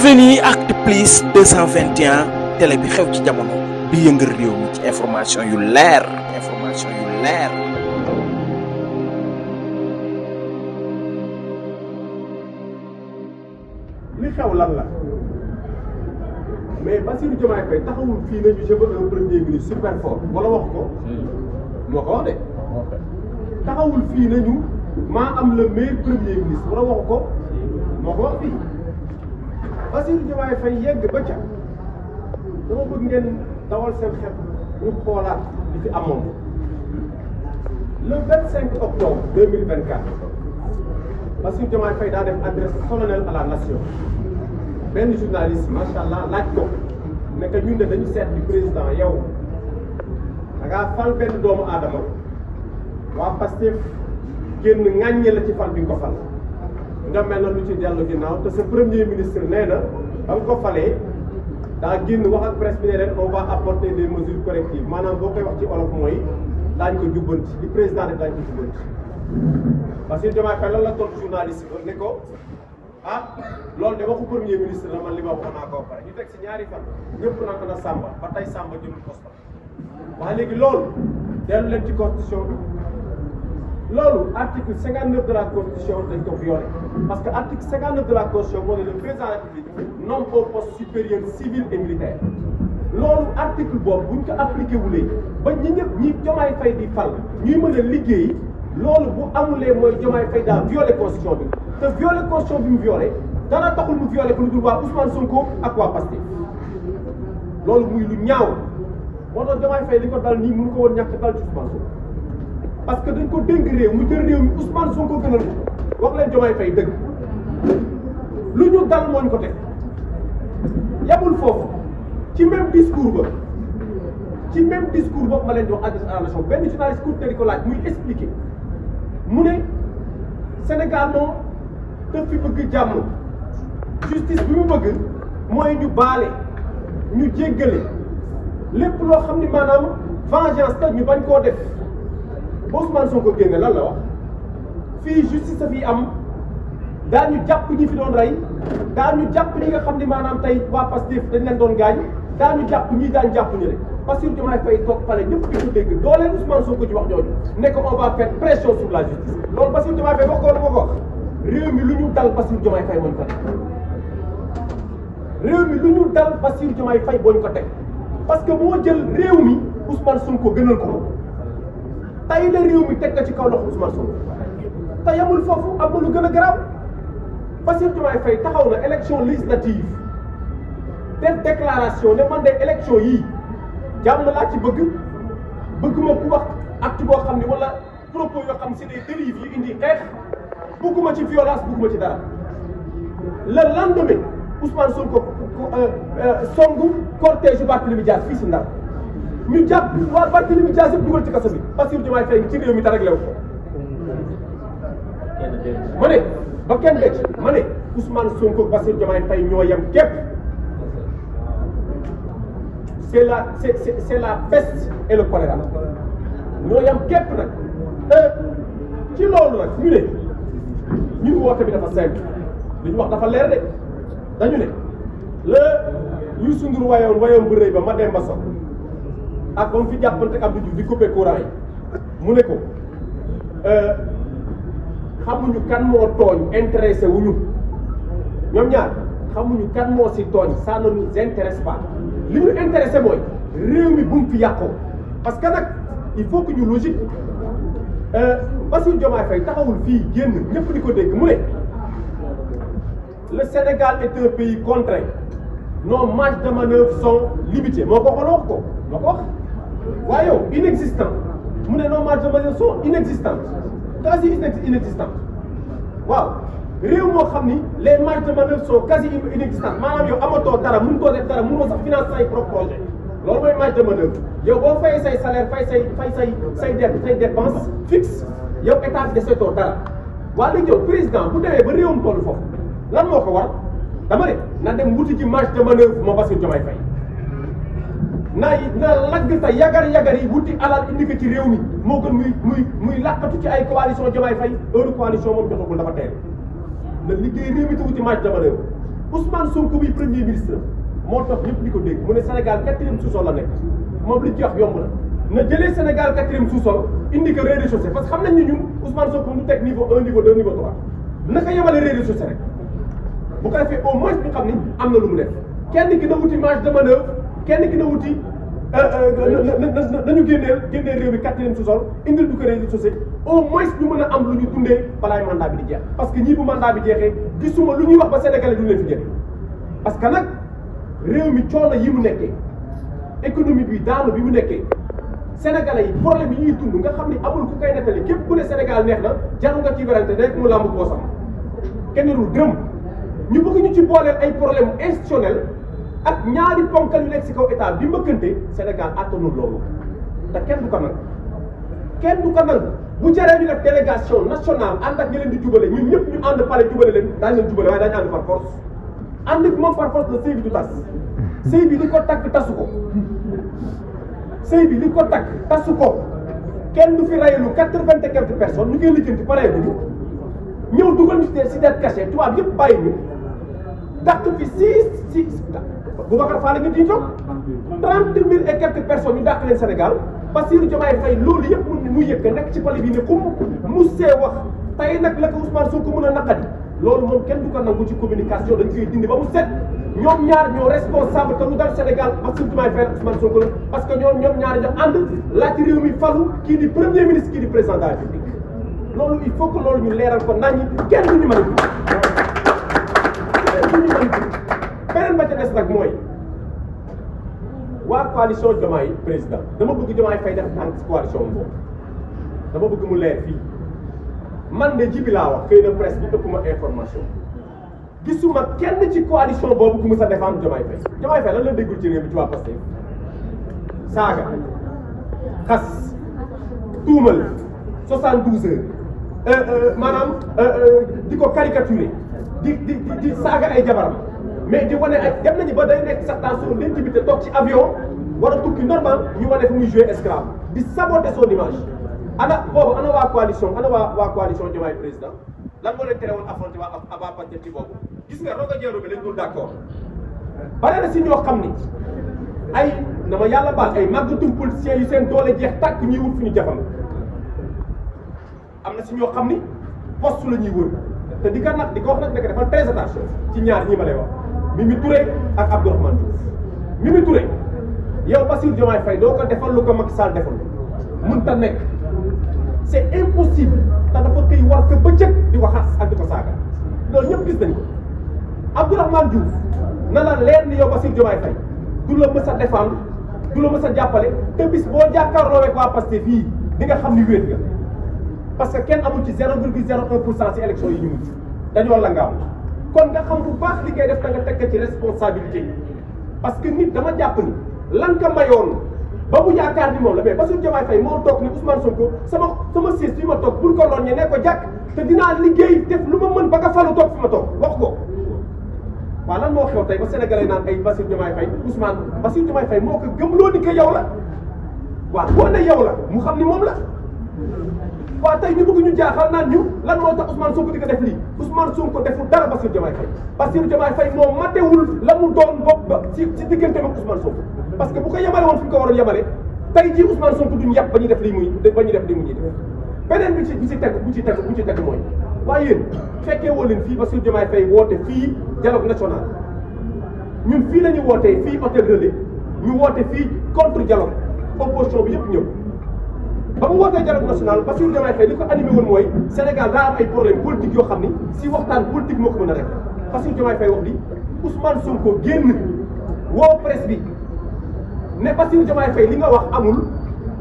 Bienvenue Actuplus 221 télé bi xew ci jamono bi yëngal réew mi ci information yu leer li xew lan la mais Bassirou Diomaye Faye taxawul fii nañu je veux un premier ministre super fort wala wax ko moo ko wax de taxawul fii nañu maa am le meilleur premier ministre wala waxu ko moo ko wax fii Bassirou Diomaye Faye yegg ba ca dama bëgg ngeen dawal seen xel ñu xoolaat li fi amoon le 25 octobre 2024 Bassirou Diomaye Faye daa def adresse solennelle à la nation benn journaliste macha allah laaj ko ne que ñun de dañu seet di président yow da ngaa fal benn doomu aadama waa Pastef génn ŋàññe la ci fal bi nga ko fal nga mel na lu ci dellu ginnaaw te sa premier ministre nee na ba nga ko falee daa génn wax ak presse bi ne leen on va apporter des mesures correctives maanaam boo koy wax ci olof mooy daañu ko jubbanti li président def daañu ko jubbanti Bassirou Diomaye Faye lan la tontu journaliste ba ne ko ah loolu de waxu premier ministre la man li ma waxoon naa ko pare ñu teg si ñaari fan ñëpp naan ko na Samba ba tey Samba jëlul poste waaye léegi loolu dellu leen ci constitution bi loolu article 59 de la constitution dañ ko violé parce que article 59 de la constitution moo ne le président de la République nomme au poste supérieur civil et militaire loolu article boobu buñ ko appliqué wulee ba ñi ñëpp ñi Diomaye Faye di fal ñuy mën a liggéey loolu bu amulee mooy Diomaye Faye daa violé constitution bi te violé constitution bi mu violé dara taxul mu violé ko lu dul waa Ousmane Sonko ak waa Pastef loolu muy lu ñaaw moo tax Diomaye Faye li ko dal nii mënu ko woon ñàkk dal ci Ousmane Sonko parce que dañ ko dénk réew mu jël réew mi Ousmane Sonko gënal ko wax leen Diomaye Faye dëgg lu ñu dal mooñ ko teg yamul foofu ci même discours ba ma leen di wax adresse à la nation benn journaliste courte di ko laaj muy expliquer mu ne Sénégal moom daf fi bëgg jàmm justice bi mu bëgg mooy ñu baale ñu jéggale lépp loo xam ni maanaam vengeance la ñu bañ koo def ba Ousmane Sonko génne lan la wax fii justice a fi am daañu jàpp ñi fi doon rey daañu jàpp ñi nga xam ni maanaam tey waa Pastef dañ leen doon gaañ daañu jàpp ñii daañu jàpp ñu rek Bassirou Diomaye Faye toog pare ñëpp di ko dégg dooleen Ousmane Sonko ci wax jooju ne ko on va faire pression sur la justice loolu Bassirou Diomaye Faye wax ko lu ma ko wax réew mi lu ñu dal Bassirou Diomaye Faye mooñ ko teg réew mi lu ñu dal Bassirou Diomaye Faye booñ ko teg parce que moo jël réew mi Ousmane Sonko gënal ko tey la réew mi teg ko ci kaw loxo Ousmane Sonko te yamul foofu am na lu gën a garaaw Bassirou Diomaye Faye taxaw na élection législative def déclaration ne man de élection yii jàmm laa ci bëgguma ku wax acte boo xam ne wala propos yoo xam ne c'est des dérives yu indi xeex bëgguma ci violence bëgguma ci dara le lendemain Ousmane Sonko songu cortège yu Barthélémy Dias fii si Ndar ñu jàpp waa Barthélémy Dias yëpp dugal ci kaso bi Bassirou Diomaye Faye ci réew mi te réglé wu ko ma ne ba kenn becc ma ne Ousmane Sonko Bassirou Diomaye Faye ñoo yem képp c'est la peste et le choléra ñoo yem képp nag ci loolu nag ñu ne ñun woote bi dafa simple li ñu wax dafa leer de dañu ne la Youssou Ndour wayoon bu rëy ba Mademba Sow ak ba mu fi jàppante Abdou Diouf di coupé courant yi mu ne ko xamuñu kan moo tooñ intéressé wuñu ñoom ñaar xamuñu kan moo si tooñ ça ne nous intéresse pas li ñu intéressé mooy réew mi bu mu fi yàqoo parce que nag il faut que ñu logique Bassirou Diomaye Faye taxawul fii génn ñëpp di ko dégg mu ne le Sénégal est un pays contraint nos marges de manœuvre sont limitées moo ko wax ko moo ko wax waaye yow inexistant mu ne nos marges de manœuvre sont inexistantes quasi inexistantes waaw réew moo xam ni les marges de manœuvre sont quasi inexistantes maanaam yow amatoo dara mënutoo def dara mënoo sax financer say propre projet loolu mooy marge de manœuvre yow boo fayee say salaire say dépense fixe yow état bi desetoo dara waa léegi yow président bu demee ba réewam toll foofu lan moo ko war dama ne na dem wuti ci marge de manœuvre moo Bassirou Diomaye Faye na lagg ta yagar yi wuti alal indi ko ci réew mi moo gën muy làqatu ci ay coalition Diomaye Faye heure coalition moom jotagul dafa teel na liggéey réew mi te wuti marge de manœuvre Ousmane Sonko muy premier ministre moo tax ñëpp di ko dégg mu ne Sénégal 4e sous-sol la nekk moom li ñu ci wax yomb na jëlee Sénégal 4e sous-sol indi ko rez-de-chaussée parce que xam nañ ni ñun Ousmane Sonko mu teg niveau 1 niveau 2 niveau 3 naka yemale rez-de-chaussée rek bu ko defee au moins ñu xam ni am na lu mu def kenn ki na wuti marge de manœuvre kenn ki na wuti nañu génneel réew mi 4e sous-sol indil du ko rez-de-chaussée au moins ñu mën a am lu ñu dundee balaay mandat bi di jeex parce que ñii bu mandat bi jeexee gisuma lu ñuy wax ba Sénégalais du leen fi jëlee parce que nag réew mi coono yi mu nekkee économie bi daanu bi mu nekkee Sénégalais yi problème yi ñuy dund nga xam ni amul ku koy nettali képp ku ne Sénégal neex na jaru nga ci werante nekk mu làmb boo sam kenn dul dërëm ñu bëgg ñu ci booleel ay problème institutionnel ak ñaari ponkal yu nekk si kaw état bi mbëkkante Sénégal attanul loolu te kenn du ko nangu bu jaree ñu def délégation nationale ànd ak ñi leen di jubale ñun ñëpp ñu ànd pare jubale leen daañu leen jubale waaye daañu ànd par force ànd ak moom par force de sëy bi du tas sëy bi li ko takk tasu ko sëy bi li ko takk tasu ko kenn du fi rayelu 80 et quelques personnes ñu koy lijjanti paree bu ñu ñëw dugal ñu si dette cachée tubaab yëpp bàyyi ñu dàq fi 6 Boubacar Fall nga di toog 30 000 et quelques personnes ñu dàq leen Sénégal Bassirou Diomaye Faye loolu yëpp mu yëg nekk ci pale bi ne xum mu see wax tey nag la ko Ousmane Sonko mën a naqadi loolu moom kenn du ko nangu ci communication dañ koy dindi ba mu set ñoom ñaar ñoo responsable te lu dal Sénégal Bassirou Diomaye Faye Ousmane Sonko la parce que ñoom ñaar ñoo ànd laaj réew mi falu kii di premier ministre kii di président de la République loolu il faut que loolu ñu leeral ko naññi kenn du ñu manipulé beneen ba ca des nag mooy waa coalition Diomaye président dama bëgg Diomaye Faye def tànk si coalition boobu dama bëgg mu leer fii man de jibi laa wax xëy na presse bi ëpp ma information gisuma kenn ci coalition boobu ku mu sa défendre Diomaye Faye lan la déggul ci réew mi ci waa Pastef saaga xas tuumal 72 heures maanaam di ko caricaturer di saaga ay jabaram mais di wane ay dem nañu ba day nekk sax dans son intimité toog ci avion war a tukki normal ñu wane fu muy jouer esclave di saboter son image ana waa coalition waa coalition Diomaye président lan moo leen tere woon affronter waa Pastef ci boobu gis nga roga jeeru bi lañ dul d'accord bare na si ñoo xam ni ay na ma yàlla baal ay màggatum politiciens yu seen doole jeex tàkk ñuy wut fu ñu jafam am na si ñoo xam ni poste la ñuy wër te di ko wax nag nekk dafa très attention ci ñaar ñi ma lay wax Mimi Touré ak Abdourahmane Diouf Mimi Touré yow Bassirou Diomaye Faye doo ko defal lu ko Macky Sall defal mënta nekk c'est impossible te dafa koy war ko bëccëg di ko xas ak di ko saaga loolu ñëpp gis nañ ko Abdourahmane Diouf na la leer ni yow Bassirou Diomaye Faye du la mës a défendre du la mës a jàppale te bis boo jàkkaarloo ak waa Pastef fii di nga xam ni wéet nga parce que kenn amul ci 0,01% ci élection yi ñu mujj dañoo la ngaaw kon nga xam bu baax li ngay def da nga tekk ci responsabilité parce que nit dama jàpp ni lan ka mayoon ba mu yaakaar ni moom la mais Bassirou Diomaye Faye moo toog ni Ousmane Sonko sama siis fi ma toog bul ko loon ñe ne ko jàkk te dinaa liggéey def lu ma mën ba nga falu toog fi ma toog wax ko waaw lan moo xew tey ba sénégalais naan ay Bassirou Diomaye Faye Ousmane Bassirou Diomaye Faye moo ko gëmloo ni que yow la waaw boo ne yow la mu xam ni moom la waaw tey ñu bëgg ñu jaaxal naan ñu lan moo tax Ousmane Sonko di ko def lii Ousmane Sonko deful dara Bassirou Diomaye Faye Bassirou Diomaye Faye moo matewul la mu doon bopp ba ci diggante ak Ousmane Sonko parce que bu ko yemale woon fi mu ko waroon yemale tey jii Ousmane Sonko duñ yàpp ba ñuy def lii muy ba ñuy def lii mu ñuy def beneen bi ci teg mooy waaye yéen fekkee woo leen fii Bassirou Diomaye Faye woote fii dialogue national ñun fii la ñu wootee fii hôtel Relais ñu woote fii contre dialogue opposition bi yëpp ñëw ba mu wootee dialogue national Bassirou Diomaye Faye li ko animé woon mooy Sénégal daa am ay problème politique yoo xam ni si waxtaan politique moo ko mën a rek Bassirou Diomaye Faye wax di Ousmane Sonko génn woo presse bi ne Bassirou Diomaye Faye li nga wax amul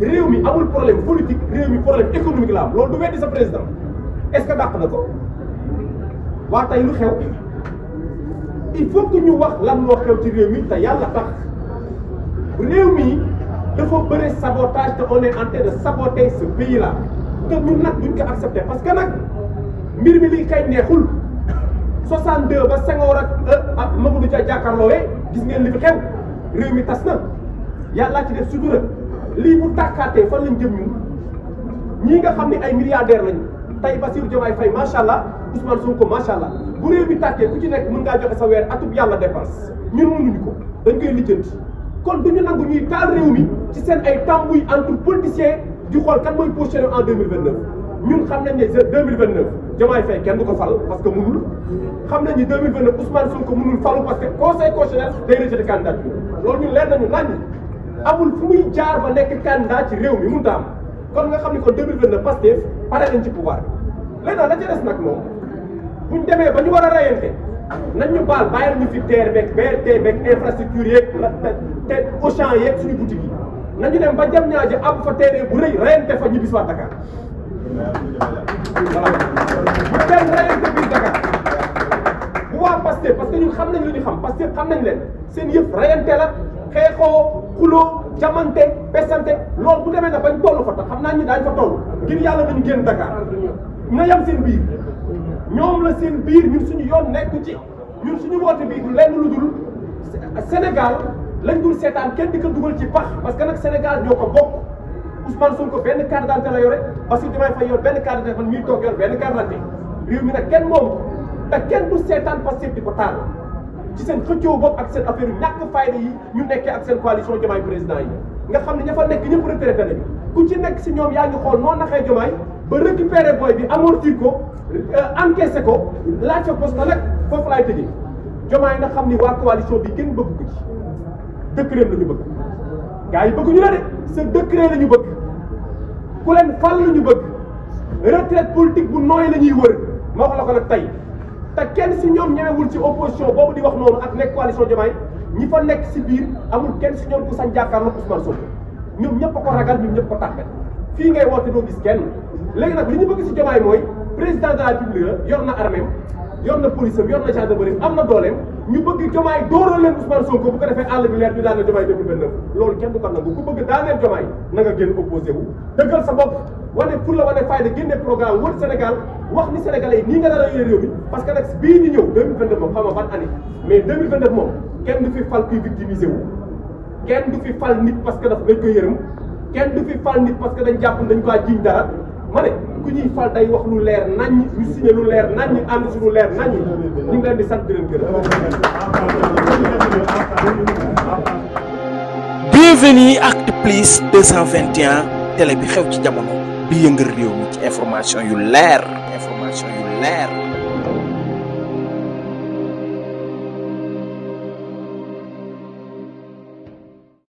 réew mi amul problème politique réew mi problème économique la am loolu du weddi sa président est-ce que dàq na ko waa tey lu xew il faut que ñu wax lan moo xew ci réew mi te yàlla tax réew mi dafa bëre sabotage te on est en train de saboter ce pays là te ñun nag duñ ko accepter parce que nag mbir mi li kay neexul 62 ba Senghor ak Mamadou Dia jàkkaarloowee gis ngeen li fi xew réew mi tas na yàllaa ci def sutura lii bu tàkkaatee fan lañ jëm ñun ñii nga xam ne ay milliardaires lañu tey Bassirou Diomaye Faye macha allah Ousmane Sonko macha allah bu réew bi tàkkee ku ci nekk mën ngaa joxe sa weer atub yàlla dépense ñun mënuñu ko dañ koy lijjanti kon duñu nangu ñuy taal réew mi ci seen ay tambouy entre politiciens di xool kan mooy positionné en 2029 ñun xam nañ ne 2029 Diomaye Faye kenn du ko fal parce que mënul xam nañ ni 2029 Ousmane Sonko mënul falu parce que conseil constitutionnel day rejeté candidature loolu ñun leer nañu nañ amul fu muy jaar ba nekk candidat ci réew mi mënut a am kon nga xam ni kon 2029 Pastef pare nañ ci pouvoir bi léegi nag la ca des nag moom buñ demee ba ñu war a rayante nañ ñu baal bàyyil ñu fi TER beeg BRT beeg infrastructure yeeg te Auchan yeeg suñu boutique yi nañu dem ba jam ñaaje am fa terrain bu rëy rayante fa ñu bis waa Dakar voilà bu kenn rayante biir Dakar bu waa Pastef parce que ñun xam nañ lu ñu xam Pastef xam nañ leen seen yëpp rayante la xeexoo xuloo jamante pesante loolu bu demee na bañ toll fa tax xam naa ñu daañ fa toll ngir yàlla nañu génn Dakar na yam seen biir ñoom la seen biir ñun suñu yoon nekku ci ñun suñu woote bii du lenn lu dul Sénégal lañ dul seetaan kenn di ko dugal ci pax parce que nag Sénégal ñoo ko bokk Ousmane Sonko benn carte d'identité la yore parce que Diomaye Faye yor benn carte d'identité man mii toog yor benn carte d'identité réew mi nag kenn moom te kenn du seetaan Pastef di ko taal ci seen xëccoo bopp ak seen affaire yu ñàkk fayda yi ñu nekkee ak seen coalition Diomaye président yi nga xam ne ña fa nekk ñëpp retraité nañu ku ci nekk si ñoom yaa ngi xool noo naxee Diomaye ba récupérer boy bi amortir ko encaissé ko laaj fa poste nag foofu laay tëjee Diomaye nga xam ni waa coalition bi kenn bëgg ko ci décret la ñu bëgg gars yi bëgguñu la de sa décret la ñu bëgg ku leen fal la ñu bëgg retraite politique bu nooy la ñuy wër ma wax la ko nag tey te kenn si ñoom ñemewul ci opposition boobu di wax noonu ak nekk coalition Diomaye ñi fa nekk si biir amul kenn si ñoom ku sañ jàkkaarloo Ousmane Sonko ñoom ñëpp a ko ragal ñoom ñëpp ko tàggat fii ngay woote doo gis kenn léegi nag li ñu bëgg si Diomaye mooy président de la République la yor na armée yor na police am yor na gendarmerie am na dooleem ñu bëgg Diomaye dóoral leen Ousmane Sonko bu ko defee àll bi leer ñu daan na Diomaye 2029 loolu kenn du ko nangu ku bëgg daaneel Diomaye na nga génn opposé wu dëggal sa bopp wane pour la wane fayda génne programme wër Sénégal wax ni Sénégalais yi nii nga dara yore réew mi parce que nag bii ñu ñëw 2029 moom xam nga ban année mais 2029 moom kenn du fi fal kuy victimisé wu kenn du fi fal nit parce que daf dañ koy yërëm kenn du fi fal nit parce que dañ jàpp dañ ko jiiñ dara ma ne ku ñuy fal day wax lu leer naññ ñu signé lu leer naññ ànd si lu leer naññ ñu ngi leen di sant di leen gërëm. Bienvenue Actu+ 221 télé bi xew ci jamono bi yëngal réew mi ci information yu leer